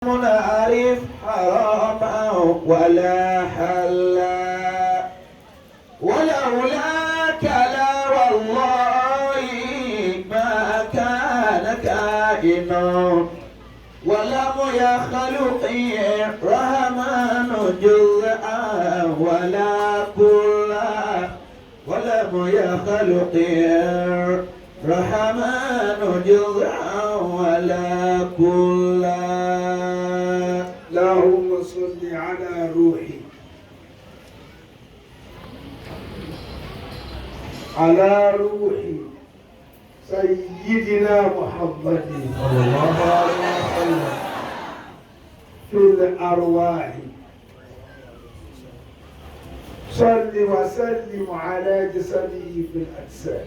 نعرف حراما ولا حلا ولولاك لا والله ما كان كائن ولم يخلق الرحمن جزءا ولا كلا ولم يخلق الرحمن جزءا ولا كلا. اللهم صل على روحي، على روح سيدنا محمد صلى الله عليه وسلم في الأرواح. صل وسلم على جسده في الأجساد.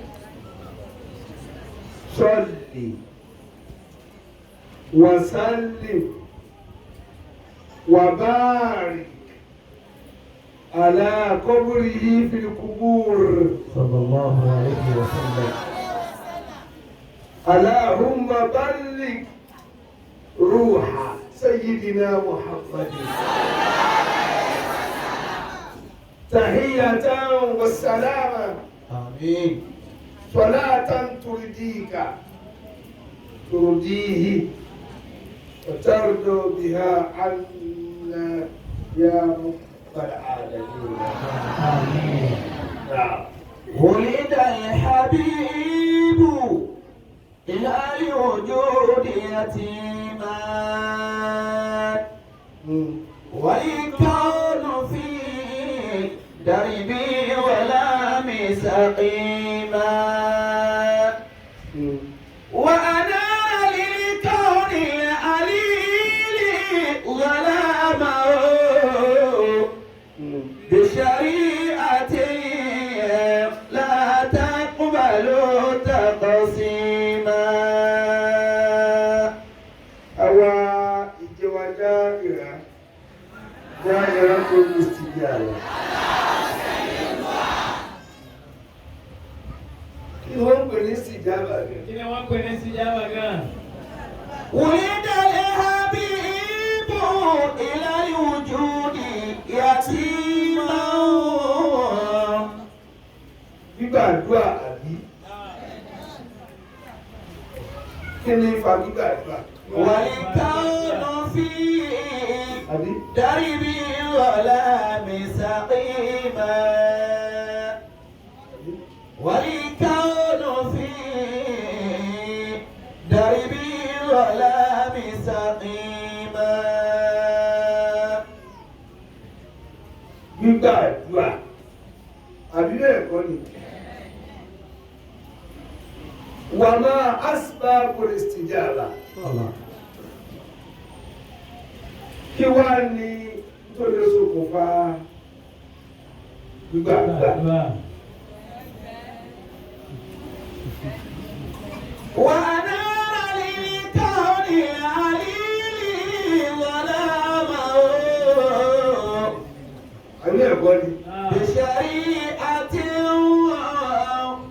صل وسلم وبارك على قبره في القبور. صلى الله عليه وسلم. اللهم بلغ روح سيدنا محمد تحية والسلامة. آمين. صلاة ترضيك ترضيه وترضى بها عنا يا رب العالمين. آمين. نعم. ولد الحبيب إلى الوجود يتيما والكون في دربي ولا سقيما وأنا للكون العليل ظلامه بشريعة لا تقبل تقسيما. Àwa ìjẹwà dáìrà dáìrà tó ní ìsìyàrá. Kí wọ́n ń pè ní ìsìjábà rẹ̀? Kí ni wọ́n pè ní síjábà gan? ولد الحبيب إلى الوجود يتيما. Gbígbàdúrà àbí? Kí ni fa gbígbàdúrà? والكون في Àbí? درب الظلام سقيما والكون في درب الظلام سقيما. Gbígbàdúrà àbí bẹ́ẹ̀ kọ́ ni? Wà máa asbabul istijaba. Kí wá ní tó lè ṣokùnfà gbígbàdúrà? Gbàdúrà. وأنار للكون العليل ظلامه Àbí bẹ́ẹ̀ kọ́ ni? بشريعة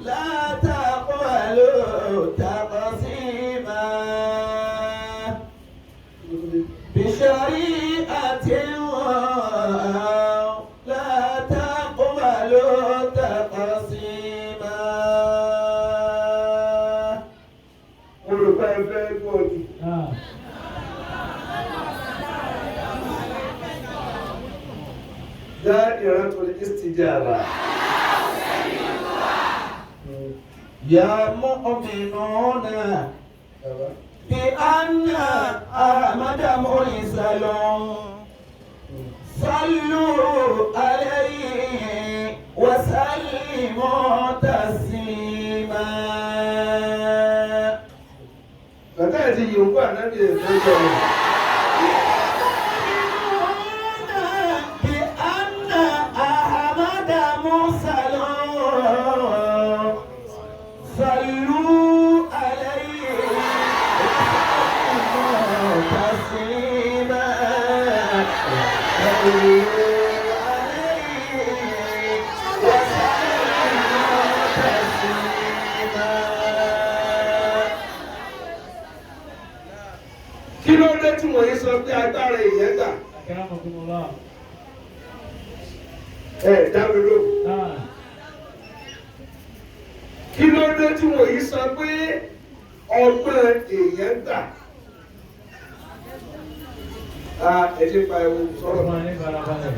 لا تقبل تقسيما بشريعة لا تقبل تقسيما. Mo rò pé ẹ fẹ́ gbọ́ ni. Da'iratul istijaba. يا مؤمنون Bàbá. بأن أحمد مرسل صلوا عليه وسلموا تسليما. Bàtà àti Yorùbá ànábì ẹ̀ fẹ́ sọ̀rọ̀. بأن أحمد مرسل صلوا عليه وسلموا تسليما. صلوا عليه وسلموا تسليما. Kí ló dé tí wọ́n yìí sọ pé agbára èèyàn gbà? Akramakumullah. Ẹ dá mi lóhùn. Náà. Kí ló dé tí wọ́n yìí sọ pé ọgbọ́n èèyàn gbà? Ẹ ti pa ewu sọ̀rọ̀. Ọmọ ní farabalẹ̀.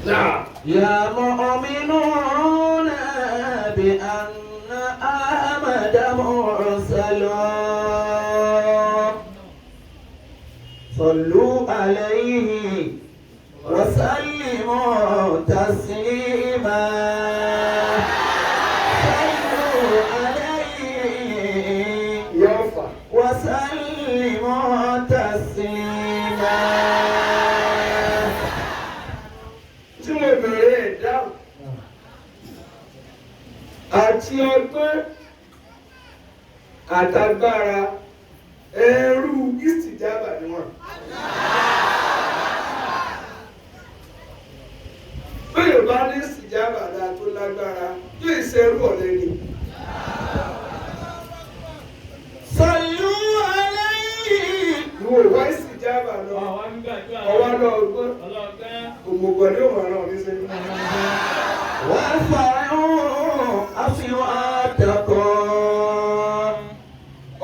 Náà. يا مؤمنون بأن أحمد مرسل صلوا عليه وسلموا تسليما صلوا عليه Ìyá ọ̀fà. وسلموا تسليما Tí mo bẹ̀rẹ̀ ẹ̀ dáhùn. Náà. Àti ọgbọ́n àtagbára ẹrú ìsìjábà ni wọ́n. Bẹ́ẹ̀ bá ní ìsìjábà dáa tó lágbára yóò ṣerú ọ̀lẹ ni. صلوا عليه Ìwọ ìwá ìsìjábà lọ, Ọ̀wá gbígbàdúrà. ọwá lọ ọgbọ́n, Ọlọ́gbọ́n. òmùgọ̀ ni ó máa ràn ní sẹ́yìn. وارفعوا أصواتكم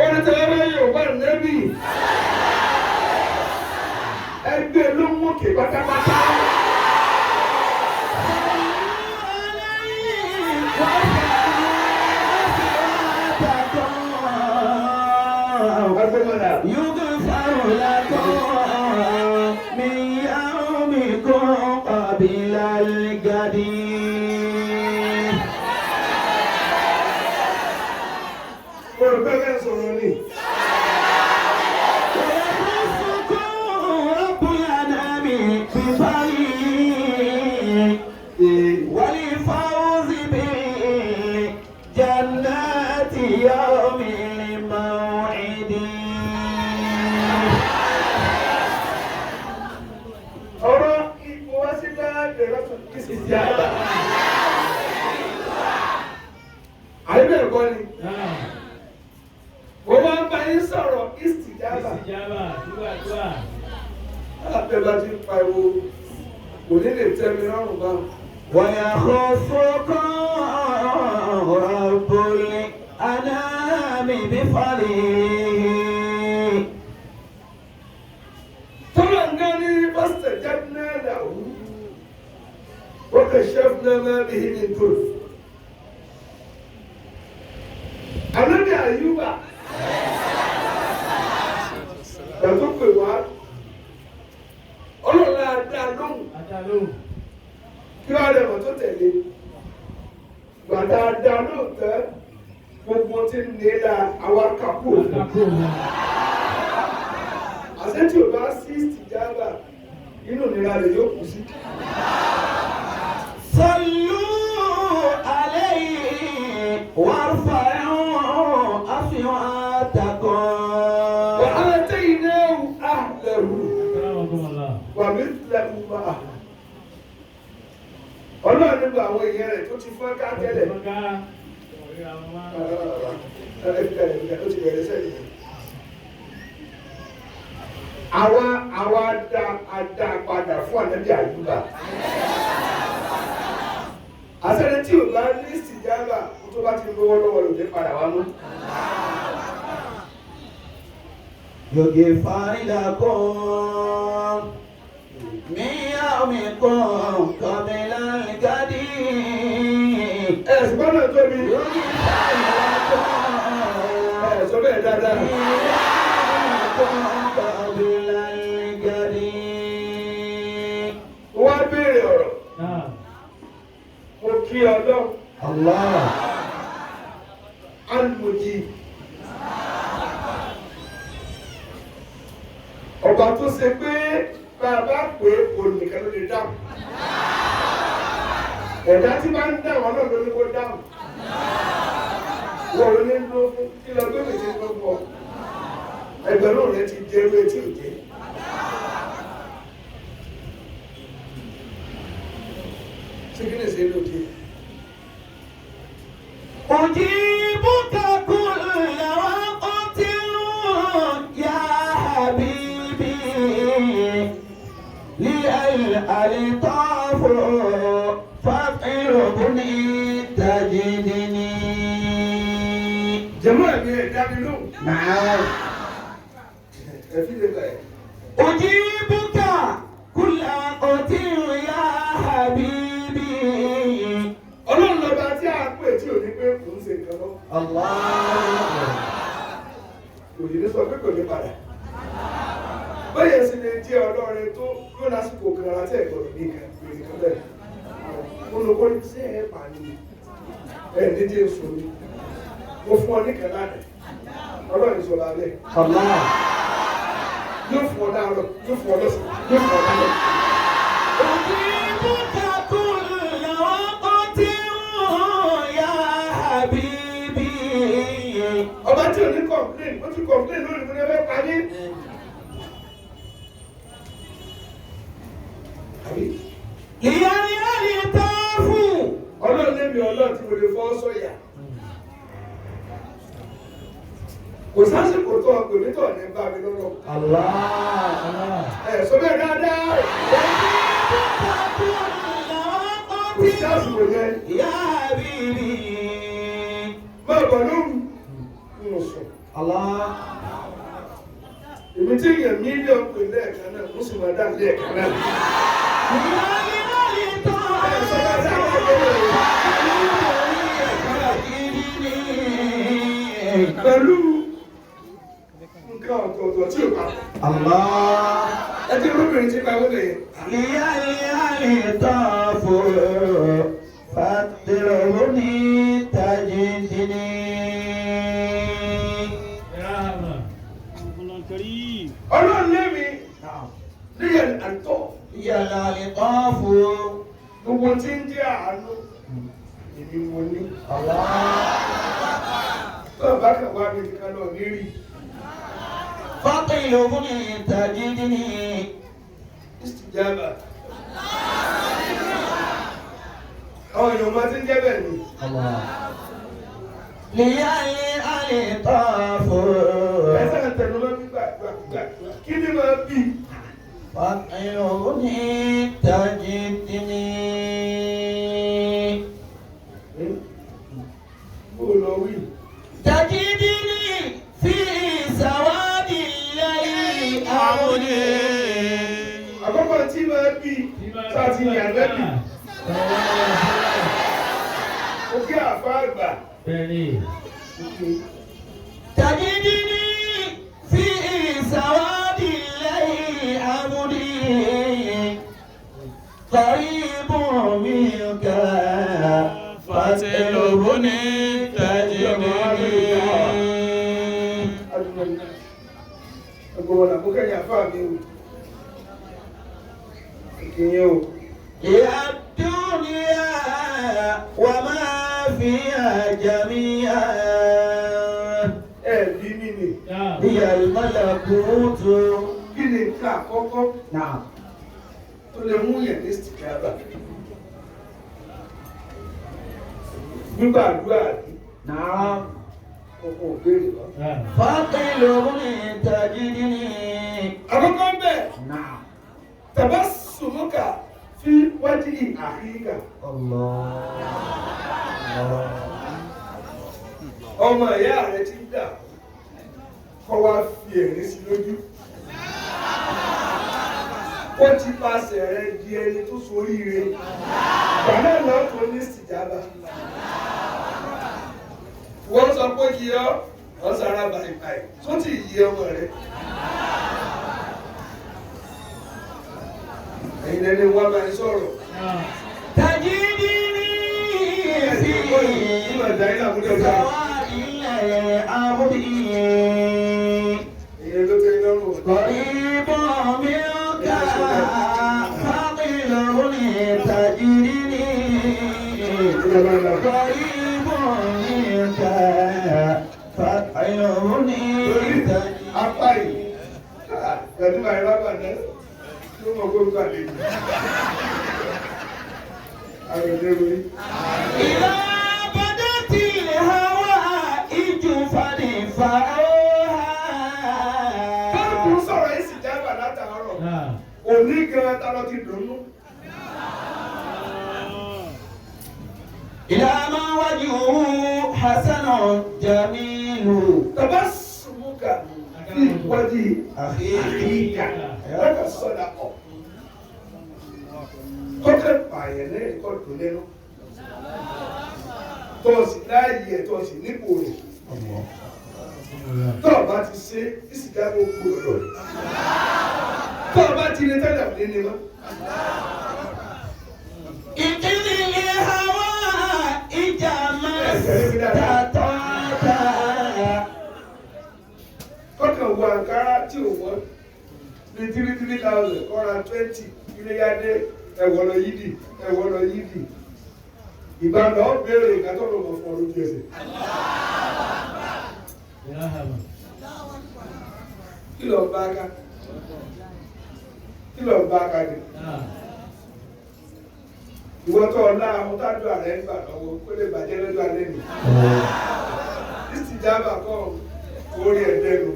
Onítẹ̀lẹ́wẹ́ yóò bá nẹ́bì. Ẹgbẹ́ ló ń mókè pátápátá. Agbẹ́mọ̀lá. يغفر لكم من يومكم قبل الغد Olùkọ́ sọ̀rọ̀ ni. ويخصكم رب الأنام بفضله وللفوز بالجنات يوم الموعد Ọ̀rọ̀ ipò wá sí láàbẹ̀ lọ́tún kí sì sí àgbà. Àyẹ̀bẹ̀ ẹ̀kọ́ ni. Náà. Mo máa ń bá yín sọ̀rọ̀ ìsìjábà. Ìsìjábà. Gbígbàdúrà. Láàbẹ̀ bá ti ń pariwo, kò ní lè tẹ́ mi lọ́rùn báwọn. ويخصكم رب الأنام بفضله Tọ́lá ń gán ní pásítọ̀ jáde làwù. Wọ́n kàn ṣẹ́fún náà máa bí ní tó. Ànábì Àyùbá. Gbàtó pè wá. Ọlọ́run á dá lóhùn. Adá lóhùn. Kí wàá rẹ̀ wọ́n tó tẹ̀lé. Gbàtà dá lóhùn tán. Gbogbo tí ń nílà àwa kàkó. Àkàkò wọn. Àṣé tí ò bá sí ìsìjábà, inú ìnira rẹ̀ yóò kú sí. صلوا عليه وارفعوا أصواتكم وآتيناه أهله Akramakumullah. ومثله معه. Ọlọ́run nígbà àwọn èèyàn rẹ̀ tó ti fọ́n ká tẹ́lẹ̀. Fọ́nká. Ọ̀rẹ́ àwọn ọmọ. Ó ti bẹ̀rẹ̀ sẹ́yìn. Àwa dá a dá padà fún ànábì Àyùbá. Àṣẹni tí ò bá ní ìsìjábà tó bá ti lówó lọ́wọ́ lòdì padà wá mú. يغفر لكم من يومكم قبل الغد Ẹ̀sùn gbọ́dọ̀ tóbi. يغفر لكم Ẹ̀ sọ bẹ́ẹ̀ dáadáa. من يومكم قبل الغد Wọ́n á béèrè ọ̀rọ̀. Náà. Mo kí Ọlọ́run. الله Alùmọ̀jì. Ọba tó ṣe pé bàbá pé olùnìkan ló lè dáhùn. Ẹ̀dá tí bá ń dáhùn Ọlọ́run ló ní kó dáhùn. Wọ́n ló ní dúró fún kí lọ gbé méjì ló bọ̀. Ẹgbẹ̀rún rẹ̀ ti jẹ́ ewé tí ò jẹ́. Ṣé kí ni ṣe lóde? أجيبك كل وقت يا الألطاف فاطلبني تجدني. Jẹ̀mọ́ ẹ̀mí ẹ̀ dá mi lóhùn. نعم. Ẹ fi lè gbà ẹ̀. أجيبك كل وقت يا حبيبي. Ọlọ́run lọ́ba tí a pè tí ò ní pé kò ń ṣe nǹkan lọ. الله. Kò yìí ní sọ pé kò ní padà. Báyẹn sì lè jẹ́ ọlọ́rin tó yóò lásìkò kan ara tí ẹ̀ gbọ́dọ̀ ní nǹkan gbèrè kan bẹ́ẹ̀. Olùkọ́ ní sí ẹ̀ pa ni ẹ̀ ní jẹ́ sùn ni. Mo fún ọ níkan lánàá. Ọlọ́run sọ̀rọ̀ alẹ́. الله. Yóò fún ọ láàárọ̀, yóò fún ọ lọ́sàn-án, yóò fún ọ lálẹ́. أجيبك كل وقت يا حبيبي. Ọba tí ò ní complain, ó ti complain lórí mi ní ẹgbẹ́ pa ní. Àbí? ليالي الطاف. Ọlọ́run lémi ọlọ́run tí mo lè fọ́ sọ̀yà. Kò sásìkò tó ọkọ̀ nítọ̀ ní bá mi lọ́rọ̀. الله. Allah. Ẹ sọ bẹ́ẹ̀ dáadáa. أجيبك كل Kò sí وقت àsìkò yẹn. يا حبيبي. Máa bọ̀ lóru. N ò sùn. الله. Èmi tí èèyàn mílíọ̀nù pè lẹ́ẹ̀kan náà, mo sì máa dá lẹ́ẹ̀kan náà. ليالي Ẹ sọ bẹ́ẹ̀ dáadáa. Pẹ̀lú nǹkan ọ̀tọ̀ọ̀tọ̀ tí ò pa. الله. Ẹ ti rúbìnrin tí pa wọlé yẹn. ليالي الطاف فاطلبني تجدني. Rahama. Ọlọ́run lémi نعم. níyẹn àtọ̀. ليالي الطاف. Gbogbo tí ń jẹ́ àánú èmi mo ní. الله. Tó o bá kàn wá mi nìkan lọ ní rí. فاطلبني تجدني. Ìsìjàmbá. Àwọn èèyàn máa ti ń jẹ́ bẹ́ẹ̀ ni. الله. ليالي الطاف. Ẹ sáà tẹnu mọ́ gbígbà gbà gbà. Kí ni máa bí? فاطلبني تجدني. Bó o lọ wí? تجدني في سواد الليل أعودي. Àkọ́kọ́ tí máa bí sáà ti yàn lẹ́bì. Ó kí àfa àgbà. Bẹ́ẹ̀ni. تجدني في سواد الليل أعودي. قريب منك فاطلبني تجدني. Ẹgbọ́n wọn làbúkẹ́ yàn fáà mi o. Ìkìyẹn o. يا الدنيا وما فيها جميعا. Ẹ bí mi nì. هي الملكوت. Kí ni nǹkan àkọ́kọ́ نعم. tó lè mú yẹn ní sìkàbà? Gbígbà àdúrà ní نعم. ọkọ̀ òbéèrè lọ. فاطلبني تجدني. Àkọ́kọ́ ń bẹ̀, نعم. tàbá sùnmùkà fi wájú àhíkà. الله الله. Ọmọ ìyá rẹ ti ń dà kọ́ wá fi ẹ̀rín sí lójú. Ó ti paṣẹ rẹ di ẹni tó soríire. Ìgbà náà lọ tó ní sìjábà. Wọ́n sọ pé kí ọ́, wọ́n sara bàìbàì tó ti yí ọmọ rẹ. Ẹ̀yin lẹni wá máa ń sọ̀rọ̀. تجدني في Ìmọ̀ ìdáyé làkúndé ọ̀gá. سواد الليل أعودي. Ìyẹn ló tẹ́ lọ́rùn ọ̀dọ́. قريب منك فاطلبني تجدني. قريب منك فاطلبني Torí تجدني. apá yìí, pẹ̀lú àìrábà náà, ló mọ̀ kó gbà lè jù. Àrùn lérò yìí. إذا بدت الهوائج فادفعوها. Kálukú sọ̀rọ̀ yìí sì jábà látàárọ̀. Òní gan-an ta ló ti dùnnú. إلى ما وجهه حسن جميل. Tabassumuka fi wajhi akhika laka sadaqa. Kọ́kẹ́ pààyàn lẹ́yìn kọ́ dùn lẹ́nu. Tọ́ọ̀sì láàyè ẹ̀ tọ́ọ̀sì nípò rẹ̀. Tọ́ọ̀ bá ti ṣe ìsìdáwó kú lọ́dọ̀ rẹ̀. Tọ́ọ̀ bá ti lè tẹ́lẹ̀ ní ní mọ́. اقضي الهوائج ما استطعت. Kọ́kàn wo àǹkárá tí ò wọ́n ní 3,000 kọ́ra 20 iléyàdé ẹ̀wọ̀ lọ yídì ẹ̀wọ̀ lọ yídì. Ìbàdàn ó béèrè ìgbà tó lọ́mọ fún ọ lójú ẹsẹ̀. Kí ló ń bá ká? Kí ló ń bá ká ni? Ìwọ tó ọlá àwọn tájú ààrẹ ń gbà lọ́wọ́ kó lè bàjẹ́ lọ́jọ́ alẹ́ mi. Ìsìjábà kọ́ orí ẹ̀dẹ́nu.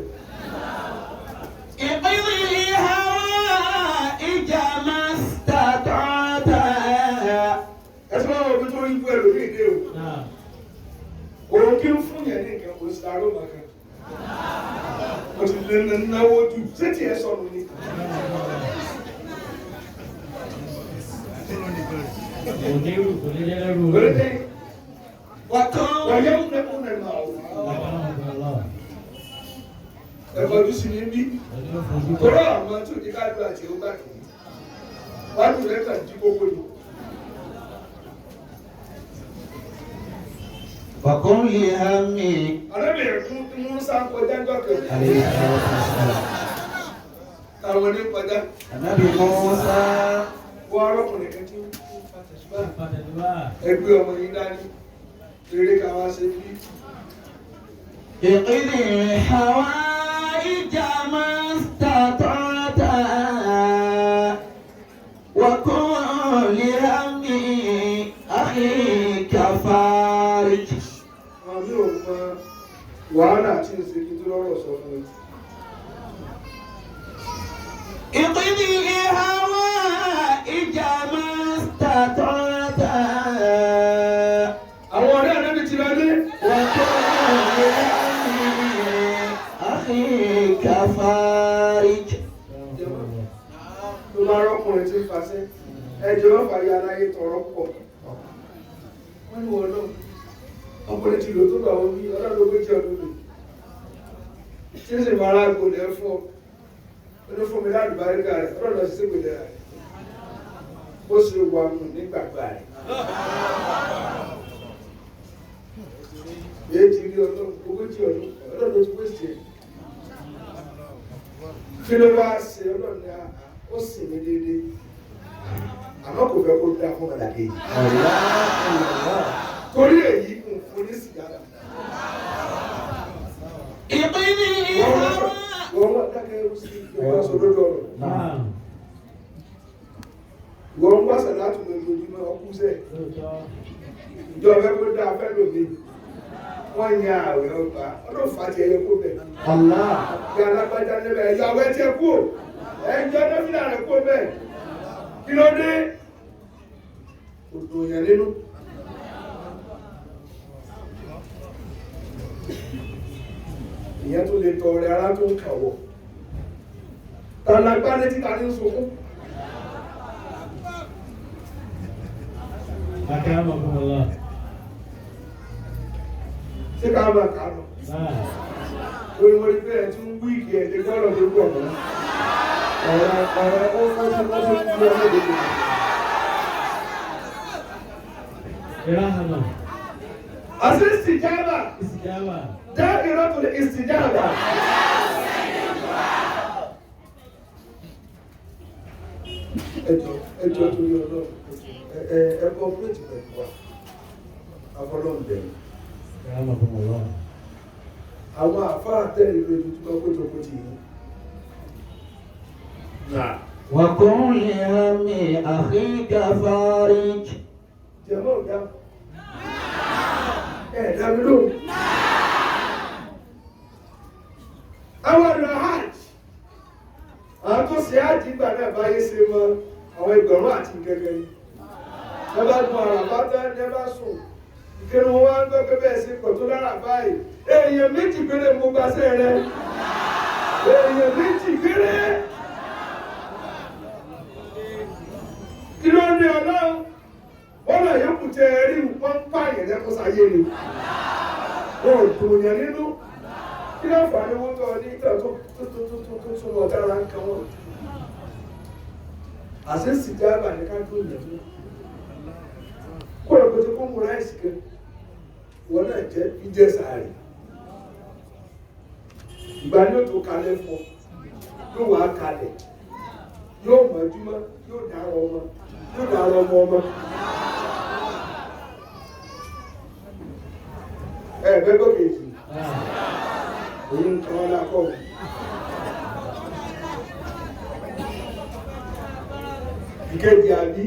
اقضي الهوائج ما استطعت. Ẹ̀sùn máa wọ ibi tó rí bú ẹlòmíì dé o. Òun kí ń fún yẹn ní nǹkan kò sí aró màkà. Mo ti lè náwó jù ṣé tí ẹ sọnù ni. Orílẹ̀ وكن wọ̀nyẹ́ ń lẹ́kùn náà máa wò. Ẹ̀kọ́ ojú sí ní bí. Tọ́lá àwọn tí ò ní ká lu àti ó bá kì í. Wájú rẹ̀ kàn dín kókó ni. وكن لهمي Arábìnrin Musa kọjá ń dọ́kẹ̀. عليه الصلاة والسلام. Táwọn ní kọjá. النبي موسى Wọ́n arákùnrin kan tí ń fa tẹ̀síwá. Ẹgbẹ́ ọmọ yìí dání. Eré ká wá ṣe bí. اقضي الحوائج ما استطعت وكن لهم أخيك فارج. Àwọn mi ò mọ wàhálà tí ń ṣe kí tó lọ́rọ̀ sọ fún mi. اقضي الحوائج ما استطعت Àwọn ọ̀rẹ́ ànábì ti lọ dé. وكن لهم أخيك فارج. Ló bá rọ́kùnrin tí ń fasẹ́. Ẹjọ́ wọn fàyè aláyé tọrọ pọ̀. Wọ́n ní wọn náà. Ọkùnrin ti lò tó bá wọn bí ọlọ́run ló gbé jẹ́ ọdún lò. Tí ń sì máa ra gbòdè fún ọ. Ó ní fún mi lálùbáríkà rẹ̀, ọlọ́run lọ sí gbòdè rẹ̀. Ó sì wà mù nígbàgbà rẹ̀. Èyí ti rí ọlọ́run 40 ọdún, ọlọ́run ló ti wéṣẹ̀ ẹ̀. Kí ló wá ṣe ọlọ́run ní àhà ó sì mí déédéé. Àmọ́ kò fẹ́ kó dá fún ọ̀dà kejì. Torí èyí ń fún ní sìgá. اقضي الهوائج Wọ́n wá dákẹ́ ó sì ìwọ́n sọ lórí ọ̀rọ̀. Wọ́n wá sàlátù lójoojúmọ́ ọkú sẹ́. Ìjọ fẹ́ kó dá fẹ́ lòmí. Wọ́n yan àwẹ̀ ọgbà. Ọlọ́run fà ti ẹyẹ kó bẹ̀. الله Ìyá alágbájá níbẹ̀ ẹ̀yọ àwẹ̀ tiẹ̀ kú. Ẹ̀yọ nọ́fìlà rẹ̀ kó bẹ̀. Kí ló dé? Kò dùn yẹn nínú. Ìyẹn tó lè tọrẹ ara tó ń kàwọ̀. Tàlágbá létí ta ní sunkún. Ṣé ká máa kà á lọ? Lórí wọ́n rí pé ẹ̀ tún wíìkì ẹ̀ lè gbọ́dọ̀ tó gbọ̀ mọ́. Ọ̀rọ̀ ọ̀rọ̀ ó fẹ́ sí wọ́n sí kú ọmọdé. Àṣé ìsìjáàbà dáìrọ́tò ìsìjáàbà. Ẹjọ́ ẹjọ́ torí ọlọ́run ẹ ẹ kọ́pẹ́rẹ́tì pẹ̀lú wa afọlọ́run bẹ̀rẹ̀. Àwọn àfáà tẹ̀lé lójoojúmọ́ kótókótì yìí. وكن لهم أخيك فارج. Jẹ̀mọ́ ọ̀gá. Ẹ dá mi lóhùn. Àwọn ọ̀nà hajj. Àwọn tó ṣe hajj ìgbà náà báyé ṣe mọ àwọn ẹgbẹ̀rún àti gẹ́gẹ́ yìí. Ẹ bá gun àràbá tán, ẹ bá sùn. Ìkẹnu wọn wá ń gbọ́ pé bẹ́ẹ̀ ṣe pọ̀ tó lára báyìí. Èèyàn méjì péré mo gbaṣẹ́ rẹ. Èèyàn méjì péré. Kí ló ní ọlọ́run? Wọ́n náà yóò kù tẹ rí wọ́n ń pààyàn lẹ́kọ̀ọ́ sáyé ni. Wọn ò dùn yẹn nínú. Kí ló fà á ní wọ́n tọ́ ní ìtàn tó tó tó tó tó tó wọ́n dára ń kan wọ́n? Àṣẹ sì dábàá ní ká dùn yẹn nínú. Kó lọ pé kó mú ráìsì kan, wọn náà jẹ ìjẹ sàárì. Ìgbà ni ó tó kalẹ̀ fún ọ, yóò wá kalẹ̀, yóò mọ̀júmọ́, yóò dára ọmọ, yóò dára ọmọ ọmọ. Ẹ bẹ́ẹ̀ gbọ́ kejì, èyí ń kan ọ́ lápọ̀. Ìkejì àbí?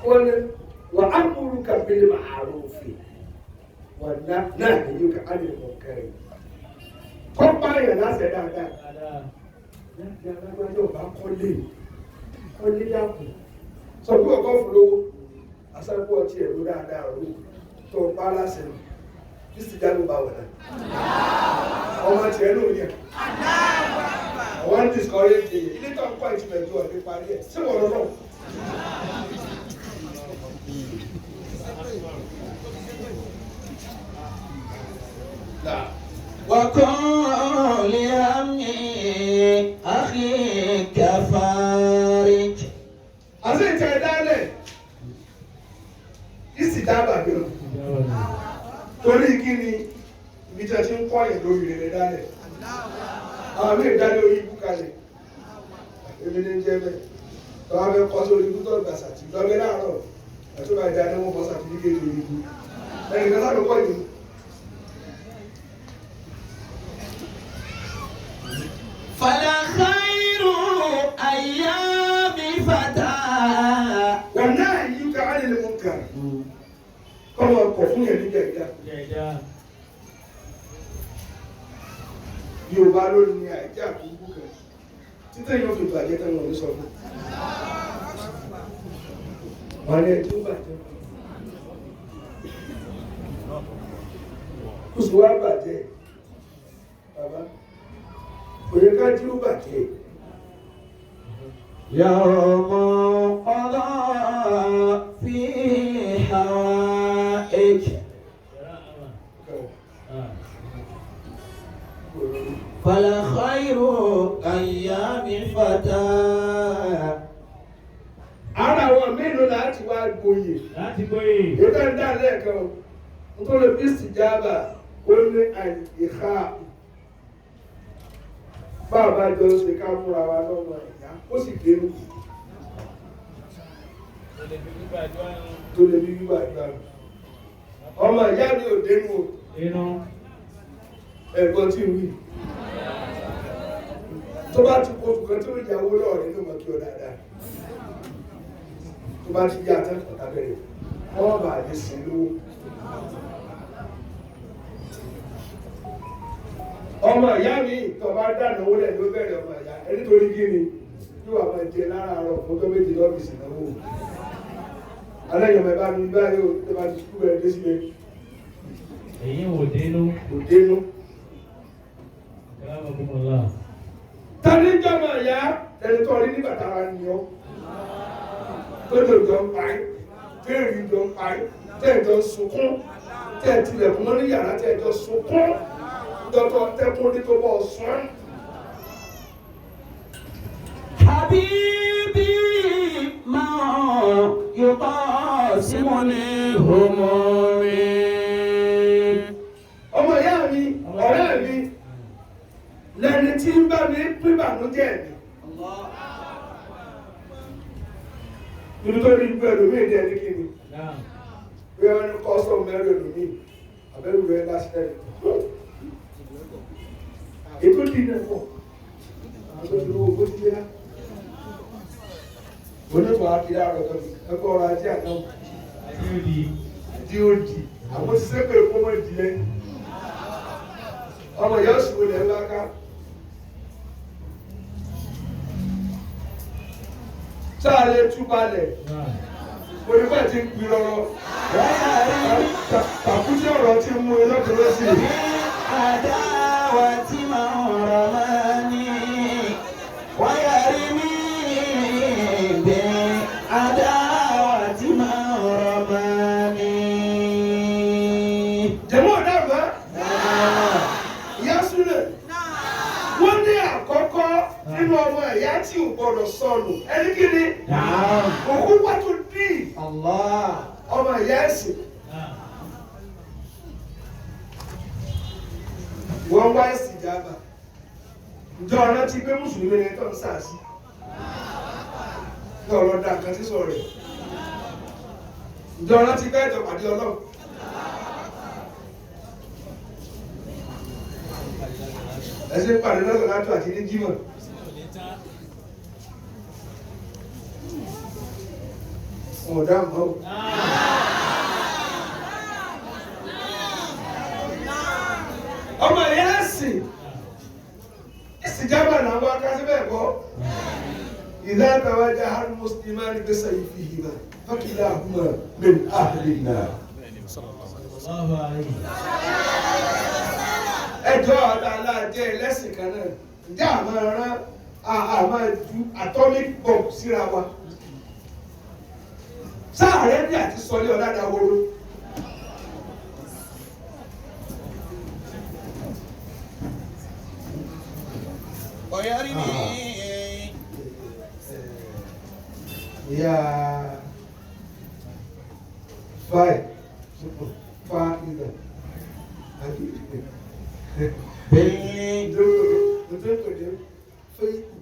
Wọ́n ní wà á múru ka bil ma'rufi wà náà èyí ka á lè mọ̀ kẹrin. Kọ́ báyọ̀ láṣẹ dáadáa. Láti alágbájá ọba kọ́lé kọ́lé dàpọ̀. Sọ pé ọkọ̀ fún lówó, aṣáájú ọtí ẹ̀rọ dáadáa rò tó o pa láṣẹ nù. Kristi jáde bá wọ̀ náà. Ọmọ tiẹ̀ ló yẹ. Àwọn ń discourage èyí. Ilé tó ń kọ́ ìtumẹ̀ ju ọ̀dẹ́ parí ẹ̀. Ṣé wọ́n lọ́rọ̀? وكن لهم أخيك فارج. Àti ìtẹ̀ dálẹ̀, ìsì dábàá bí o. Torí kí ni ibi tí a ti ń kọ́ yẹn lórí rẹ̀ dálẹ̀? Àwọn míì dálé orí ibú kalẹ̀. Èmi ní jẹ́ bẹ́ẹ̀. Tọ́wọ́ fẹ́ kọ́ sórí ibú tó gbà sàtì lọ́bẹ̀ láàárọ̀. Àti ó bá dá ní wọ́n bọ́ sàtífíkẹ́tì orí ibú. Ẹnìkan sáré kọ́ yìí. فلا خير أيام فتى. Wọ́n náà yí ká á lè mú kà. Kọ́mọ ọkọ̀ fún yẹn níjà ìdá. Yorùbá ló ní àìjẹ́ àkókò kan. Títẹ̀ yóò fi bàjẹ́ tán wọn ní sọ fún. Wọ́n ní ẹjọ́ bàjẹ́. Kùsù wá bàjẹ́. Bàbá, kò yẹ ká jí ó bàjẹ́. يوم قضى فيه حوائج. فلا خير أيام فتى. Ara àwọn mélòó láti wá gboyè? Láti gbóyè. Èyí tá ń dá lẹ́ẹ̀kan o, nítorí bí sìjábà ó ní àìká bàbá jọ ṣe ká múra wa lọ́mọ ìyá ó sì dénú tó lè bí wíwà àdúrà mi. Ọmọ ìyá mi ò dénú o, Inú. ẹ̀gbọ́n tí ń wí. Tó bá ti kó oṣù kan tí ó yàwó lọ́ọ̀rẹ́ ló mọ̀ kí ọ dáadáa. Tó bá ti yá tán ọ̀tá bẹ̀rẹ̀, wọ́n bá lè sin lówó. Ọmọ ìyá mi tó bá dáná owó lẹ̀ ló bẹ̀rẹ̀ ọmọ ìyá ẹni torí kí ni yóò wá máa jẹ láràárọ̀ fún tó méjì lọ́fíìsì náwó. Alẹ́ ìyọ̀mọ̀ ẹ̀ bá mi báyìí o tó bá ti sukú bẹ̀rẹ̀ dé síbẹ̀ Èyí ò dénú. kò dénú. Akramakumullah. Tani jọmọ ìyá ẹni tó rí nígbà tára ni ọ. Tó lè jọ ń parí, téèrì jọ ń parí, tẹ́ẹ̀ jọ ń sunkún, tẹ́ẹ̀ tilẹ̀kùn mọ́ ní yàrá tẹ́ẹ̀ jọ sunkún, dọ́tọ̀ tẹ́kùn ní tó bọ̀ sún. حبيبي ما يقاسمني همومي. Ọmọ ìyá mi, ọ̀rẹ́ mi, lẹni tí ń bá mi pín ìbànújẹ́ mi. Ibi tó rí ibú ẹlòmíì dé ẹni kí ni? Naam. Bí wọ́n ní kọ́sọ̀ mẹ́rin ẹlòmíì, àbẹ́rù rẹ̀ lásìlẹ̀. Ètò ìdí náà pọ̀, àwọn tó ti lówó bó ti dé lá. Onífọ̀ akiri àròkọ ẹ̀kọ́ ọrọ̀ ajé àná Àti òdì. di òdì, àwọn òṣìṣẹ́ pé kó mọ̀ di ẹ́. Ọmọ ìyá òṣùwò lẹ̀ ńlá ká. Sáà lè tú balẹ̀. Naam. Onígbà tí ń pin rọrọ. Tàkútí ọ̀rọ̀ ti mú iná tó lọ sí i. Àdáwà tí máa ń rọ̀ máa ní. ويرمي بالعداوة من رماني. Jẹ̀mọ́ ọ̀dàgbà, ìyá Súlẹ̀, wọ́n ní àkọ́kọ́ nínú ọmọ ìyá tí ò gbọ́dọ̀ sọnù. Ẹni kí ni? Òkú wá tó dì Allah. ọmọ ìyá ẹ̀sìn. Wọ́n wá ẹ̀sìn ìjàmbá. Ǹjọ́ ọ̀rọ̀ ti gbé Mùsùlùmí ni tó ń sàásì? Ní ọ̀rọ̀ da nǹkan sísọ rẹ̀. Ǹjọ́ ọ̀rọ̀ ti gbé ẹ̀jọ̀ pàdé Ọlọ́run? Ẹ ṣe ń pàdé lọ́sọ̀ látọ̀ àti ní Jímọ̀. Wọn ò dá mọ́ o. Ọmọ ìyá ẹ̀sìn ìsìjábà náà wá ká síbẹ̀ kọ́. Ìdá àtàwájá hàn mùsùlùmí ní gbèsè ìfìhìmà fákìlá àhùmà min ahlina. Ẹjọ́ ọ̀dà aláàjẹ́ ẹlẹ́sìn kan náà, ǹjẹ́ àmọ́ rán àmọ́ ju atomic bomb síra wa? Sáà rẹ̀ ní àti sọlé ọ̀làdàwòrò. ويرمي Ìyá fáì fa ìdà àbí nítorí fẹ́ẹ̀kù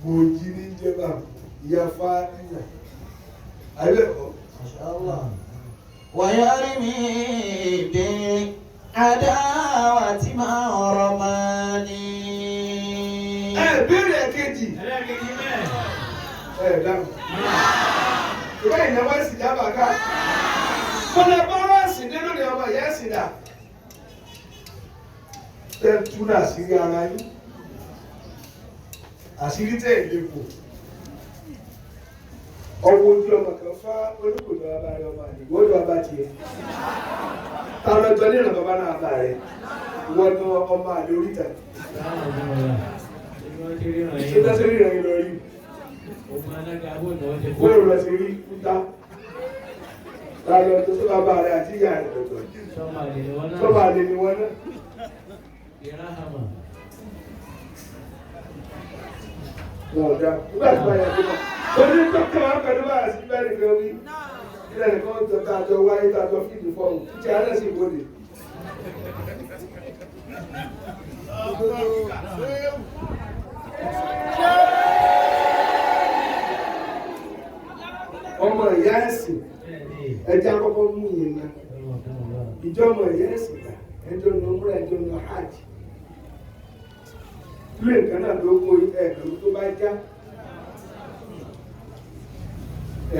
bòjì ní jẹba ìyá fa ìdà àbí ẹ̀kọ́. ما شاء الله. ويرمي بالعداوة من رماني. Ẹ béèrè kejì Ẹlẹ́ẹ̀kejì mẹ́ẹ̀. ẹ dáhùn. Ìwé ìnáwó ẹ̀sìn jábà ká. Kọ́lá bọ́rọ̀ ẹ̀sìn dé lónìí ọmọ ìyá ẹ̀sìn dà. Tẹ́ tún àṣírí ara yín. Àṣírí tẹ̀ lè bò. Ọwọ́ ojú ọmọ kan fá olùkòjọ bàbá rẹ ọmọ àlè, ìwọ́n jọ bàbá tiẹ̀. Ta lọ́jọ́ ní ìrànlọ́ bàbá náà bàbá rẹ̀? Ìwọ ni ọmọ àlè oríta. Ṣé tá sí rí ìrìn lọ rí? Bóòlù lọ sí rí kúta. Ta lọ tó sí bàbá rẹ̀ àti ìyá rẹ̀ lọ́jọ́. Sọ́ba àlè ni wọ́n náà. Wọn ò dá. Nígbà tí wọ́n yẹ kó náà. Oní tó kàn án pẹ̀lú bá àti bẹ́ẹ̀ nìkan wí. Ilé nìkan tó tá a jọ wáyé tá a jọ fíìdì fọ́ọ̀mù. Títí alẹ́ sì bòde. Ọmọ ìyá ẹ̀sìn ẹja kọ́kọ́ mú yẹn náà. Ìjọ ọmọ ìyá ẹ̀sìn gbà ẹjọ́ ní ọmúra ẹjọ́ ní hajj. Ilé nǹkan náà ló kó ẹ̀ẹ́dọ̀rú tó bá já.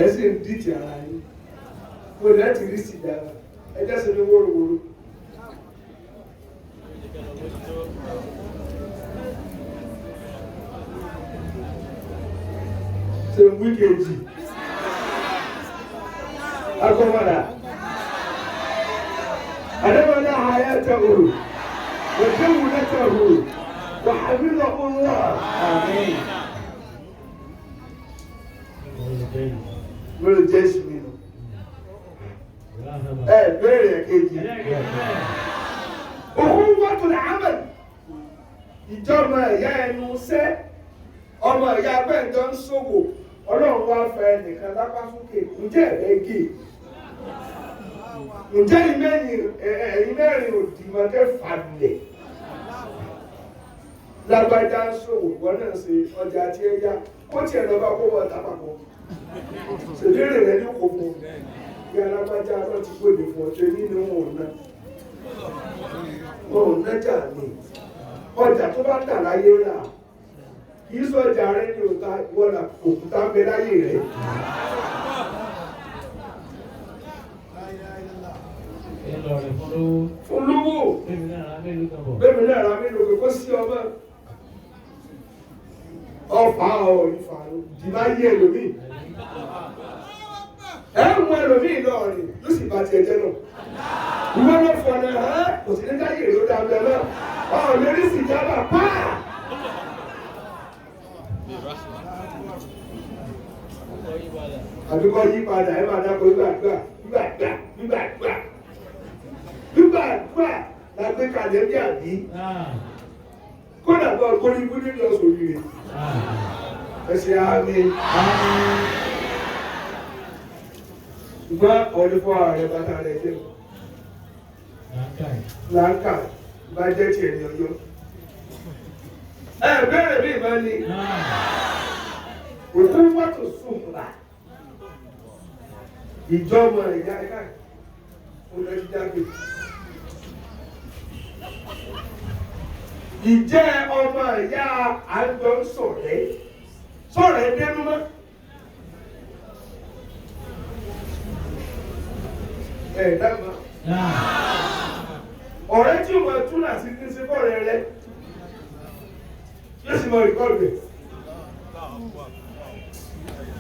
Ẹ̀ sì ń dìtì ara yín. Mo ní láti rí sí dára. Ẹjẹ́ sì ní wóróworó. Ṣé wíkèjì? Agbọ́mọ̀dà. أدمنا حياته وجولته وحفظه الله. آمين. Lórí Jésù mi nù. Ẹ béèrè kejì. Òkú wọ́tò làámẹ̀. Ìjọba ìyá ẹnu sẹ́. Ọmọ ìyá abẹ́ǹjọ́ ń ṣòwò. Ọlọ́run wá fẹ́ nìkan lápá sókè. Ǹjẹ́ ẹ̀rẹ́ gè? Ǹjẹ́ ẹ̀yin mẹ́rin òdì máa kẹ́ fàlẹ̀? Lágbájá ń ṣòwò, wọ́n náà ṣe ọjà tí ẹ yá. Kó tiẹ̀ lọ bá kó wọ́n ta papọ̀. Ṣèlérí rẹ̀ ní kò fún un. Bí alágbájá lọ ti gbòde fún ọ, ṣe nínú wọn ò ná. Wọn ò nájà mi. Ọjà tó bá tà láyé rà. Kì í sọjà rẹ ní òta ìwọ là òkúta ń bẹ láyé rẹ. Fún lówó. Bẹ́ẹ̀ni náà ra mélòó pé kó sí ọmọ. Ọfà ọ̀ ìfà dì máa yé ẹlòmíì. Ẹ mú ẹlòmíì náà rìn yóò sì bá tiẹ̀ jẹ́ náà. Ìwọ ló fọ̀nà hàn kò sí ní káyè ló dá bẹ́ẹ̀ náà. Ọ̀ lórí sì jábà pàà. Àbíkọ́ yí padà ẹ máa dákọ̀ gbígbàdúrà gbígbàdúrà gbígbàdúrà gbígbàdúrà la gbé kalẹ̀ bí àbí kódà bá kórí ibú nínú ọ̀sán òrìrì ẹsẹ̀ àmì ṣùgbọ́n ọ̀rẹ́ fún ara rẹ̀ bàtà rẹ̀ jẹ́ làákà bá jẹ́ tiẹ̀ ní ọjọ́ ẹ bẹ̀rẹ̀ bí ìbá ni òkú wàtò sùn bá ìjọba ìyá ẹ̀ka olùdájú ìjẹ́ ọmọ ìyá àjọ ń sọ̀rẹ́ sọ̀rẹ́ dẹnu mọ́ ẹ̀ dábàá ọ̀rẹ́ tí o máa tún àti ní ṣe fọ́ọ̀rẹ́ rẹ yóò sì máa rìkọ́ọ̀dù ẹ̀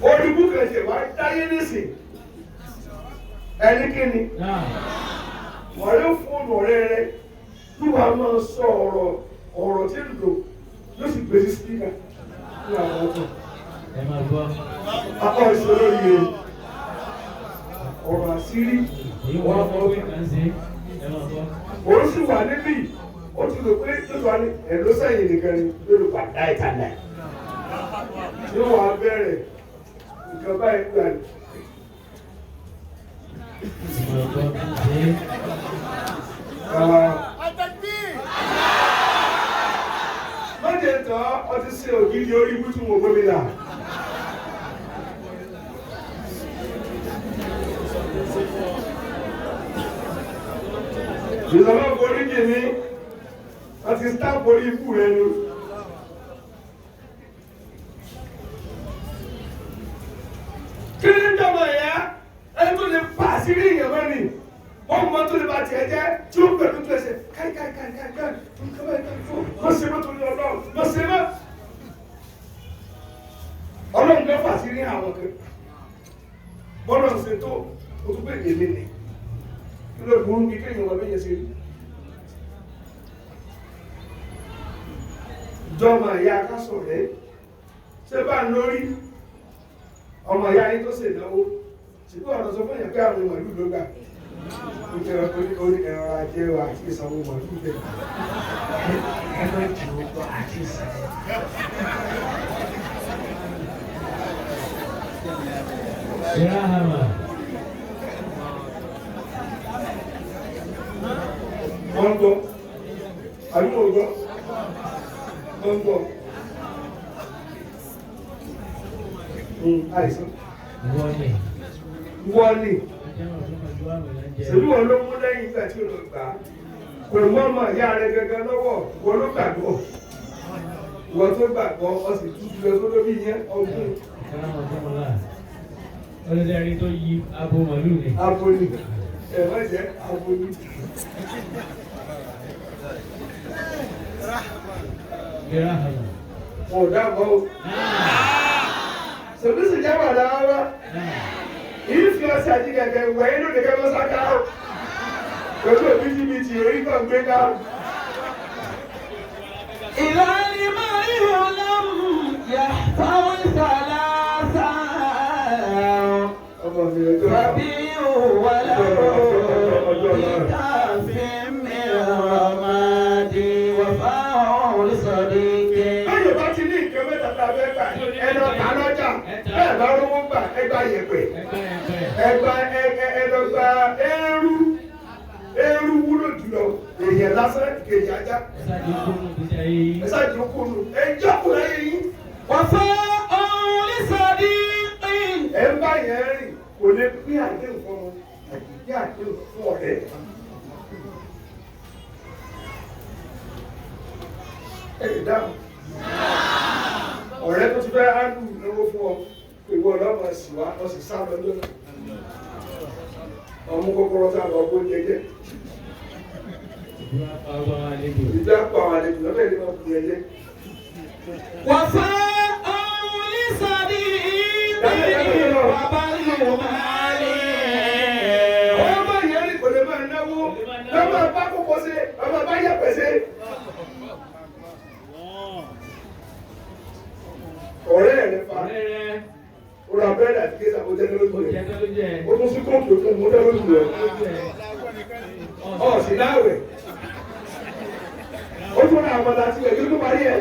olùkú kẹsẹ̀ wá dáyé nísìn ẹni kíni ọ̀rẹ́ fóònù ọ̀rẹ́ rẹ ló wàá máa sọ ọ̀rọ̀ ọ̀rọ̀ tí ń lò yóò sì gbé sí spíkà ní àwọn ọkọ̀ Ẹ máa gbọ́. apá ìṣòro yìí o ọ̀rọ̀ àṣírí Èyí wọ́n fọwọ́ ìkàn sí. Ẹ máa gbọ́. òun sì wà níbí ó ti rò pé yóò wá ní ẹ̀ló sẹ́yìn nìkan ni lórí pàdá ìtàlẹ̀ yóò wá bẹ̀rẹ̀ nǹkan báyìí gbà ní. Ẹ máa gbọ́. Ṣé Mọ́jẹ̀ tọ́ ọtí sí ògidì orí ibú tí mo gbómi là. Ìjọba forí jì ní wọ́n ti stamp orí ibú rẹ ni. Kí ni jọmọ ìyá ẹni tó lè pa àṣírí èèyàn mọ́ ni? Wọ́n mọ tó lè ba tiẹ̀ jẹ́ tí ó pẹ̀lú tó ẹsẹ̀ káì káì káì káì káì nǹkan báyìí káì fún mọ̀ ṣe mọ́ torí Ọlọ́run mọ̀ ṣe mọ́. Ọlọ́run fẹ́ fà sí ní àwọn kan. Bọ́lá ń ṣe tó o tún pé èmi nì. Kí ló burú bí kéèyàn wà bẹ́yẹn ṣe rí? Ìjọba ìyá akásọ̀ rẹ̀ ṣé bá ń lórí ọmọ ìyá yín tó ṣèdánwó ṣùgbọ́n ọ̀nà sọ fún yẹn pé àwọn màlúù ló gbà orí ẹ̀rọ ajé wa àti ìsanwó màlúù bẹ̀ ẹ má jù ú gbọ́ àti ìsanwó. Rahama. Wọ́n ń gbọ́ àbí wọ́n gbọ́ wọ́n ń gbọ́ àìsàn Ìwọ ni. wọ́n ní Ọjọ́ àwọn ọmọ ìlú àmì náà jẹ́. ṣèlú wọn ló mú lẹ́yìn ìgbà tí ó lọ gbà á kò mú ọmọ ìyá rẹ gangan lọ́wọ́ wọn ló gbàgbọ́ wọn tó gbàgbọ́ ọ sì tútù lọ sódó bí yẹn ọdún Ìkàràmọ̀ fún ọlá. Olùdarí tó yí abo màlúù ni. aboli ẹ má jẹ aboli Rahama. wọn ò dábọ̀ o ṣèlú sì jẹ́ wàdà wá yìí fi ọṣẹ àti kẹ̀kẹ́ wẹ̀ inú nìkẹ́ mọ́ sáká o pẹ̀lú òbítíbitì orí kan gbé ká إذا المرء لم يحفظ ثلاثا ọmọ mi ọjọ́ فبيع وله بكاف من رماد وفاء لصديق báyọ̀ bá ti ní nǹkan mẹ́ta tá a fẹ́ gbà ẹ lọ tà lọ́jà bẹ́ẹ̀ bá rówó gbà ẹ gba yẹ̀pẹ̀ Ẹgbẹ́ ẹgbẹ́. ẹ gba ẹ ẹ ẹ lọ gba eérú eérú wúlò jùlọ èèyàn lásán kejì ajá Ẹ ṣáàjú kúrú ní ayé yìí. ẹ ṣáàjú kúrú ẹ jọ́kùn láyé yín وفاء لصديق ẹ ń bá yẹn rìn kò lè pín àdéhùn fún ọmọ àti pín àdéhùn fún ọ̀rẹ́. Ẹ lè dáhùn ọ̀rẹ́ tó ti fẹ́ áńdù lọ́wọ́ fún ọ ìwọ ọlọ́mọ sì wá ọ sì sá lọ́jọ́ náà ọmú kọ́kọ́rọ́ sá lọ bó jẹjẹ Ìdúrà pa ọgbà wa àlejò. ìdá pa àwọn àlejò lọ́bẹ̀ ní wọn kú jẹjẹ. وفاء لصديق وبر مال lójú ẹ̀. Ó tún sí kóòtù tó mú tẹ́ lójú rẹ̀. Ọ̀ sì láwẹ̀. Ó tún ra àmàlà àti ìwẹ̀ kí ló parí ẹ̀.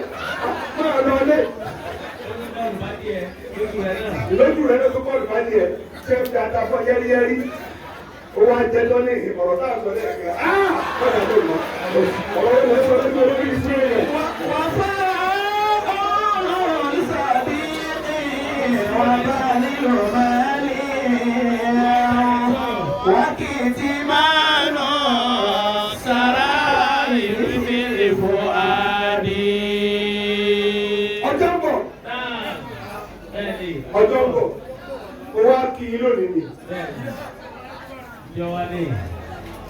Máa lọ ilé. Ó ní bọ́ọ̀lù bá díẹ̀ lójú rẹ̀ náà. Ìlójú rẹ̀ ló tún bọ́ọ̀lù bá díẹ̀. Ṣé ń fi ata fọ́ yẹ́rìyẹ́rì? Ó wá jẹ lọ́ní ọ̀rọ̀ táà sọ lẹ́ẹ̀kan. Ah! Bọ́ọ̀lù àti òmò. Ọ̀rọ̀ ìwé sọ lójú olórí ìṣúná rẹ̀. وكتمان سرائر في الفؤاد. Ọjọ́ ń bọ̀. Náà bẹ́ẹ̀ ni. Ọjọ́ ń bọ̀. Ó wá kí i lónìí ni. Bẹ́ẹ̀ ni. Ìjọ wa ní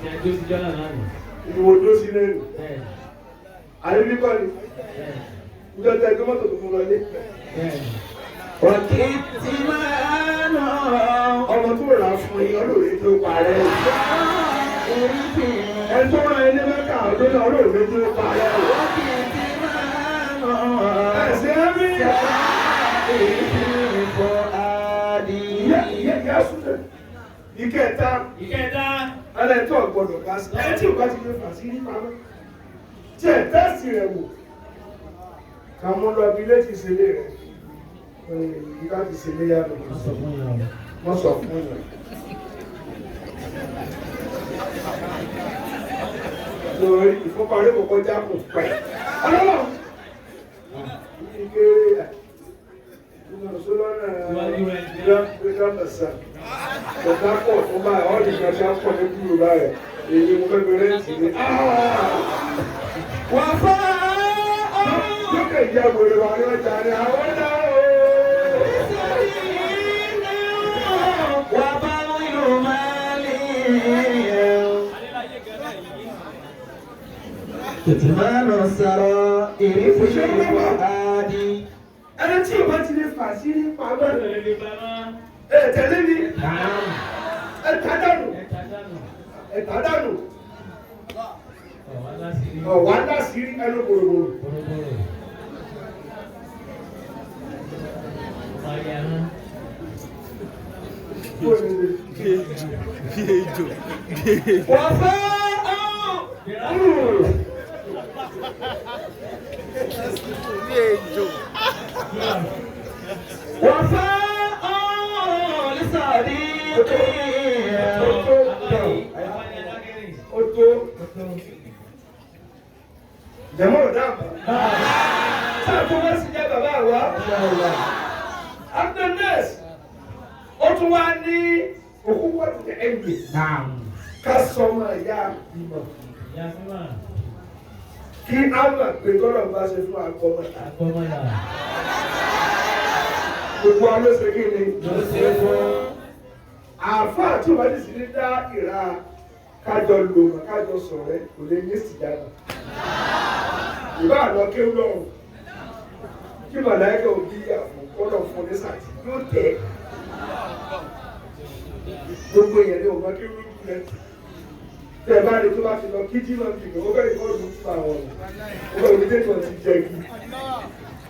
ìjọ ti jọ́ náà náà nì. Ìwò tó sí lẹ́nu. Bẹ́ẹ̀ ni. Àdébíkọ́ ni. Bẹ́ẹ̀ ni. Ìjọ tẹ ẹgbẹ́ mọ́tò tuntun lọ ilé. Bẹ́ẹ̀ ni. وكتمان Ọmọ tó rà fún yín olóòrè tó parẹ́. Ẹni tó rán ẹni mẹ́ta ọdún náà olóòrè tó parẹ́. Ẹ̀sìn ẹ̀mí. Ìyá súnlẹ̀. Ìkẹta, Ìkẹta. ẹlẹ́tọ̀ gbọ́dọ̀ bá sí. Ẹni tí ò bá ti lè fà sí ní pamọ́. Tí ẹ̀ tẹ́sì rẹ̀ wò. Kà mú lọ bí ilé ti ṣẹlẹ̀ rẹ̀. Ìgbà ti ṣẹlẹ̀ yá mi. Wọ́n sọ fún yàn. Wọ́n sọ fún yàn. Lórí ìfúnpá orí kò kọjá kò pẹ́. Ọlọ́run! Ike ìgbọ̀nsọ́lọ́nà ọ̀gá pọ̀ fún báyìí, ọ́ nìkan ṣe á pọ̀ ní kúrò báyìí. Èyí mo fẹ́ fi rẹ́ǹtì ní. Lókè ìyá wèrè wà ní ọjà ni àwọn náà o. كتمان السرائر في الفؤاد. Ẹni tí ìbá ti lè fà sí ní pamọ́. Lè lè pamọ́. Ẹ tẹ̀lé mi. Náà. Ẹ tà dànù. Ẹ ta dànù. Ẹ tà dànù. Ọ̀wá láṣìírí. Ọ̀wá láṣìírí ẹnu gbòrògbòrò. Bòròbòrò. Ọ̀yà hàn. وفاء وفاء لصديق. Ó tó. Jẹ̀mọ́ ò dáàbò. Sáà tó wá sí jẹ́ bàbá wa. Abdulnas, ó tún wá ní òkú wọ́n ti ẹ̀gbẹ́. Ká sọmọ ìyá ìmọ̀. Ìyá mímọ́. Kí á mọ̀ pé tọ́lọ̀ bá ṣe fún agbọ́mọ̀ta. Agbọ́mọlà. Gbogbo wa ló ṣe kí ni? Ló ṣe fún. Àáfàá tí wọ́n ti sì ní dá ìra kájọ lò mọ̀ kájọ sọ̀rẹ́ kò lè ní sìdáná. Ìbá àlọ́ kéwú lọ́rùn. Kí màláíkà òbí àfọ̀ kọ́lọ̀ fún ní sàtì yóò tẹ̀. Gbogbo èèyàn ni òun kéwú lójú rẹ̀. Tẹ́ ẹ bá rí tó bá ti lọ kí jímọ̀ fi kò fẹ́ ìkọ́lù fún àwọn ọ̀nà. Ó fẹ́ òní tètè ti jẹ kí.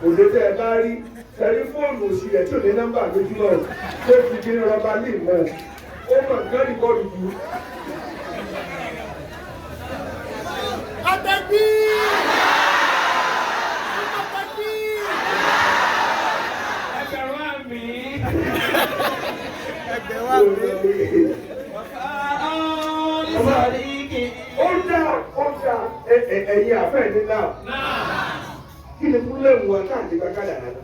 Òde tẹ́ ẹ bá rí tẹlifóònù òsì rẹ̀ tí ò ní nọ́mbà lójúmọ́ o tó fi kí ní rọ́bà lè mọ̀ ó mọ̀ nǹkan rìkọ́dù ju. Ẹgbẹ̀rún àmì. وفاء لصديق. Ó dá ó dá ẹ̀yin àfẹ́ ní náà kí ni fúnlẹ̀mù wa káàdì bá kádà rárá.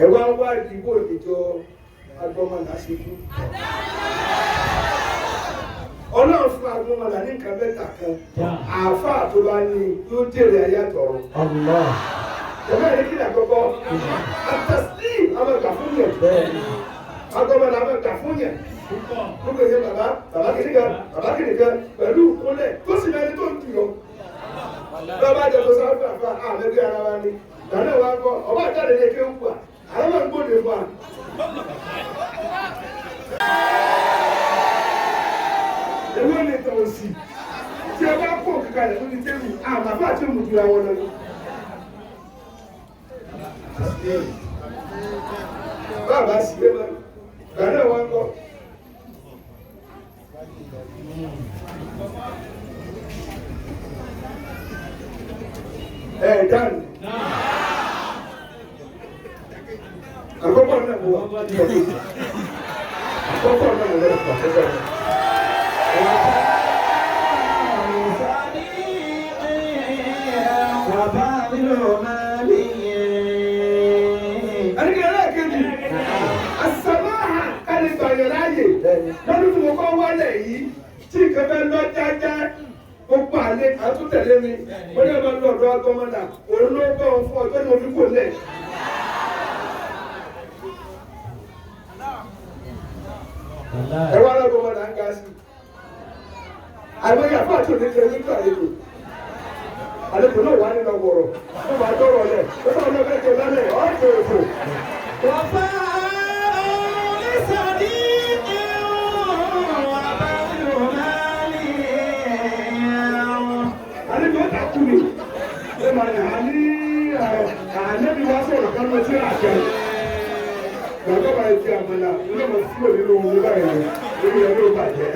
Ẹ wá ń wá ìdìbò ìdìjọ agbọ́mọlà ṣe kú. Ọlọ́run fún agbọ́mọlà ní nǹkan mẹ́ta kan. Àáfàá tó bá ní yóò jèrè ayé àtọ̀run. الله. Jọ̀wọ́ ẹ̀rí kí ni àkọ́kọ́? Àtàsílì àwọn ìgbà fún yẹn. Agbọ́mọlà àwọn ìgbà fún yẹn. Púpọ̀. Gbogbo ìyẹn bàbá bàbá kìnìkan bàbá kìnìkan pẹ̀lú ìkúnlẹ̀ tó sì lẹni tó ń jù lọ. Bàbá àjọ tó sáré fàfà àmẹ́bí ara wa ni. Ìdáná wa ń kọ́ ọba àjáde lè ké wù wá. Àwọn máa ń gbòde fún wa. Ewé ni tàn sí. Tí ẹ bá kó kíkà rẹ̀ lórí tẹ́lù, àmàfà àti òmùdúra wọn lọ. Bàbá sì é mọ́. Ìgbà náà wọ́n ń kọ́. Ẹ dáhùn. Àkọ́kọ́ náà mo wà. Àkọ́kọ́ náà mo lẹ́nu pàṣẹ. وبذل مالي Ẹnikẹ́ni ẹlẹ́ẹ̀kejì, àsàmáhà kálí gbàyàn láàyè. Lọ́dún tí mo kọ́ wálẹ̀ yìí, tí nǹkan fẹ́ lọ jájá, gbogbo àlè àtúntẹ̀lé mi. Mo ní ọmọ lọ́dọ̀ agbọ́mọdà, òun ló bọ̀ ń fún ọjọ́ ní mo fi kò lẹ̀. Wàláì. Ẹ̀rọ alágbọ́mọdà ń ga sí. Àìmọye àfáà tí ò ní jẹ nígbà àlejò. Àlejò náà wà nínú ọgbọ̀rọ̀, ó máa dọ́rọ̀ lẹ̀, ó máa lọ fẹ́ jẹ lálẹ́, ọ̀pọ̀ òfò. وفاء لصديق وبذل مالي Àlejò ó takú mi. Ó máa ní àní ànẹ́bí wá sọ̀rọ̀ kan lọ sí àjẹ. Bàbá bá ti àmàlà ló mọ̀ sí òní ló wù báyìí lọ. Orí ẹ̀ ló bàjẹ́.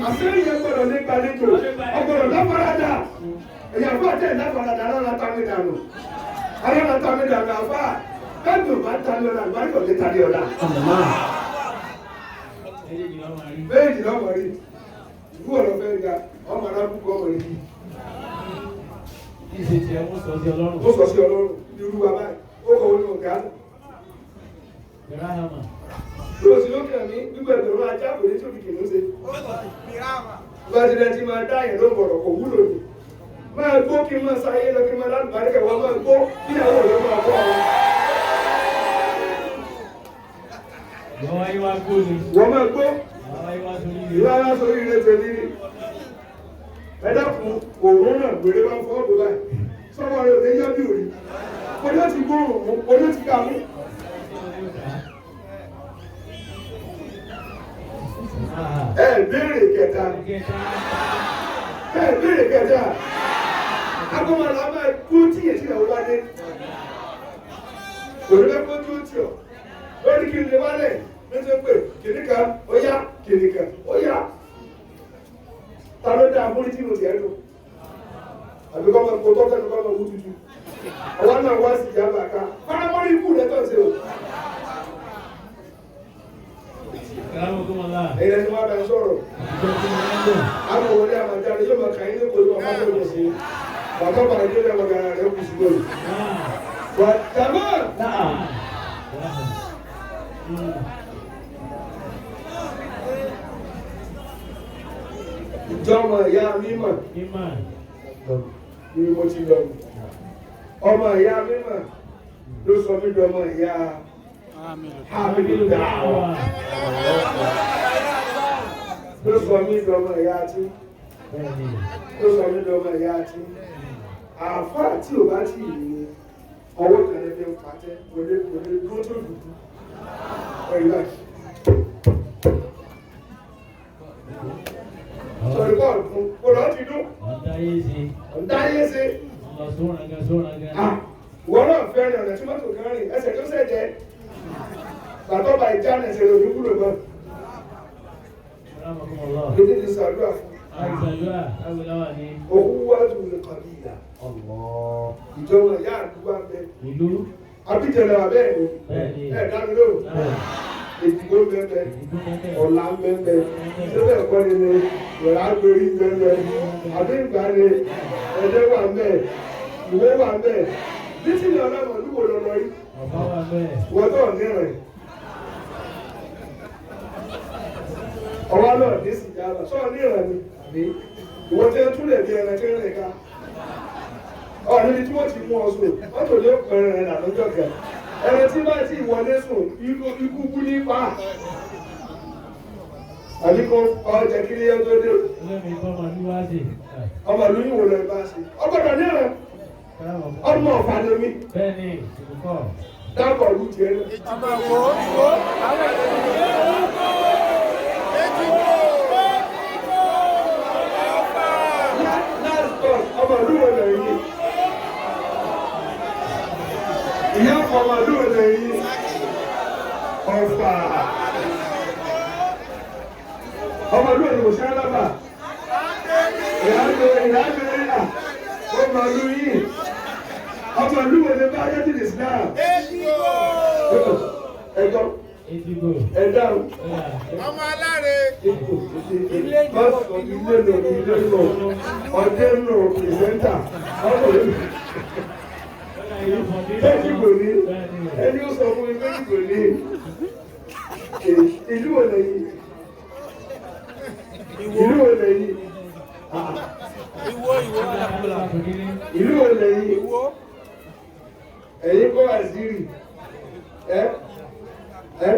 Àṣírí yẹn gbọ́dọ̀ ní gbàlejò. Ọgbọ́dọ̀ láfaradà. Ìyàwó àti ẹ̀ láfaradà alára ta mi dànù. Alára ta mi dànù àfà. Bẹ́ẹ̀ni ò bá ta mi ọ̀la, àgbáríkọ̀ lè ta mi ọ̀la. Méjèèjì lọ́mọ rí. Méjì lọ́mọ rí. Ìlú ọ̀rọ̀ fẹ́ ga, ọmọ arábùkù ọmọ rí. Kí ṣe tiẹ̀ mú sọ sí Ọlọ́run. Ó sọ sí Ọlọ́run ní irú wa báyìí. Ó kọ̀ wọnú ọ̀gá. Ìráhàmà. Lóòsì ló kàn mí gbígbà ẹgbẹ̀rún ajá kò ní tóbi kìnnìún ṣe. Pírẹsidẹ́ntì máa dá yẹn ló ń bọ̀rọ̀ kò wúlò ní. Máa gbó kí n máa sáyé lọ kí n máa lálùbáríkà wọ́n máa gbó kíyàwó rẹ̀ máa bọ̀ ọ́. Ìwọ wáyé wá gbó ni. Wọ́n máa gbó Ìwọ wáyé wá sórí ire. ìwé ara sórí ire tèmi ni. Ẹ dákun òórùn náà gbèrè bá ń fọwọ́ bò báyìí. Sọ́wọ́ rẹ̀ ò ní yá bí òrí. Oní ti gbóòrùn mú, oní ti kà mú. Ẹ béèrè kẹta. Ẹ béèrè kẹta. Agbọ́mọlá máa kú tí èsì ìyàwó bá dé. Òní bẹ́ kó tí ó tì ọ́. Ó ní kí n lè wálẹ̀ nítorí pé kìnìkan ó yá kìnìkan ó yá. Ta ló dá amúrí tí mo ti ẹ̀ dùn? Àbí kọ́ máa kó tọ́kẹ́ ní kọ́ máa wú tutù. Ọwọ́ náà wá sí ìyá bàká. Faramọ́rí ikú rẹ̀ tó ń ṣe o. Kàrámọ́kọ́mọ́lá. Ẹ̀yin ẹni wá bá ń sọ̀rọ̀. Àtijọ́ tí mo máa ń lò. Àwọn wọlé àmàjáde yóò máa kà yín lóko yóò máa fẹ́ sí. Bàbá bàrẹ̀ dé lẹ́wọ̀n gara rẹ̀ kù sí lórí. Wà jàmá. Náà. Ìjọba ìyá mímọ̀ Mímọ̀. ni mo ti lọ. Ọmọ ìyá mímọ̀ ló sọ mí dọmọ ìyá Hamidu Dàwà. Ló sọ mí dọmọ ìyá tí. Bẹ́ẹ̀ni. Ló sọ mí dọmọ ìyá tí. Àáfàá tí ò bá tì í ní ọwọ́ kan lè fi ń patẹ́ kò lè dúró tó dùdú. Ẹ̀rí báyìí. Sọ̀rọ̀ bọ́ọ̀lù fún kò lọ́ọ́ ti dún. Ọ̀dá yé ṣe. Ọ̀dá yé ṣe. Lọ sóra gan sóra gan. Ah, wọ́n náà fẹ́ràn ọ̀nà tí mọ́tò kan rìn ẹsẹ̀ tó sẹ̀jẹ̀ bàtọ́ bá ìjà náà ṣe lòdì kúrò mọ́ Kàrámọ́kọ́mọ́lá. lójú ti sàdúrà fún Àìsàdúrà Awìláwà ní òkú wájú lè kàbí ìlà ìjọba ìyá àdúgbò abẹ ìlú. abíjẹlẹ abẹ ni Bẹ́ẹ̀ni. ẹ dá mi lóhùn Náà. èdìgbò bẹ́ẹ̀ Ìlú mẹ́tẹ̀. ọ̀la bẹ́ẹ̀ síbẹ̀ kọ́ ni ni ìrà gbérí bẹ́ẹ̀ àbí ìgbà ni ẹ̀dẹ́ wà bẹ́ẹ̀ ìwé wà bẹ́ẹ̀ nítorí ọlọ́mọ olúwo lọ́lọ́ rí Ọ̀bá wà bẹ́ẹ̀. wọ́n tó ní rẹ̀ ọwọ́ náà ní sìjáàbà sọ ní ìrìn ni àbí ìwọ́n tí ń túlẹ̀ bí ẹran tí ń rìn ká ọ̀ níbi tí wọ́n ti mú ọ sùn wọ́n tó lé ẹran rẹ̀ lọ́jọ́ kan ẹran tí bá ti wọlé sùn ikú kú ní pa àbí kó ọjà kiri ẹ tó dé Ọlọ́mi bọ́ ọmọ ìlú wá sí. ọmọ ìlú yìí wò lọ bá ṣe ọgbọ́dọ̀ ní ìrìn ọmọ ọ̀fà lèmi Bẹ́ẹ̀ni, ìbùkọ́. dábọ̀ ìlú tiẹ̀ náà. Last born, ọmọ ìlú wo lè yí? Ìyá ọmọ ìlú wo lè yí? Ọ̀fà. Ọmọ ìlú òyìnbó sí Alábà. Ìyáàgbé ìyáàgbé à ọmọ ìlú yìí. Ọmọ ìlú wo ni bá Ayédè Islam? Ẹ̀gbọ́n Ejigbo. ẹ dáhùn. Ọmọ aláre. Ipò ilé lò ilé lò ọdẹ lò pìrìsẹ́ńtà ọmọ ìlú. Méjìgbò ní ẹni ó sọ fún mi méjìgbò ní ìlú wo lẹ́yìn? Ìlú wo lẹ́yìn? Ìwó ìwó alákùlà. Ìlú wo lẹ́yìn? Ìwó. Ẹ̀yin kọ́ àzírì ẹ ẹ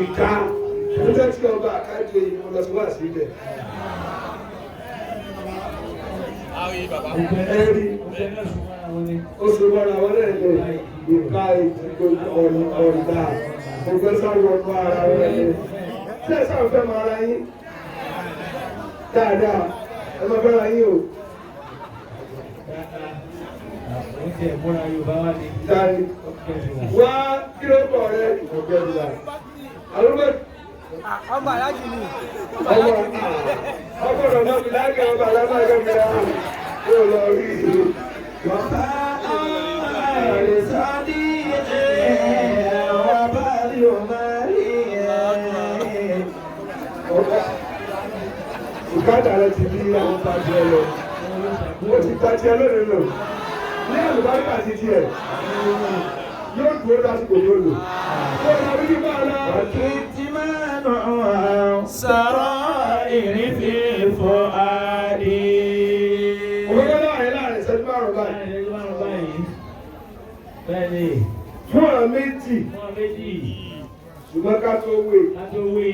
ìka níjọ́ tí ọba àkájọ yìí mo lọ sí wá sí ibẹ̀. Ẹ̀rí ó sì mọ́ra wọn náà lè ìka ìdìbò ọ̀nà gbogbo sáwọn ọmọ ara wọn lè. Ṣé ẹ sáà fẹ́ mọ ara yín? Dáadáa, ẹ máa fẹ́ra yín o. Dáa wá kí ló kọ̀ rẹ ọ̀gbẹ́ni àlùbọ̀ Ọmọ aláàjì ni. ọmọ ọmọ ọmọ mi láàgẹ̀ ọmọ alábàágẹ̀ mi rà ó lọ rí i. Wàfà àrìsádìyẹ wà bá rí Ọ̀gá bùkátà rẹ ti bí àwọn pàṣẹ lọ. Ó ti ta tiẹ̀ lónìí lò. Ní àlùbáríkà ti tiẹ̀, yóò dúró lásìkò tó lò. Ó lọ rí bá a lọ. وكتمان سرائر في فؤادي Òun ló láàrin láàrin ìṣẹ́jú márùn-ún báyìí. Bẹ́ẹ̀ni, Fún àwọn méjì, wọ́n méjì ṣùgbọ́n ká tó wé. ká tó wí.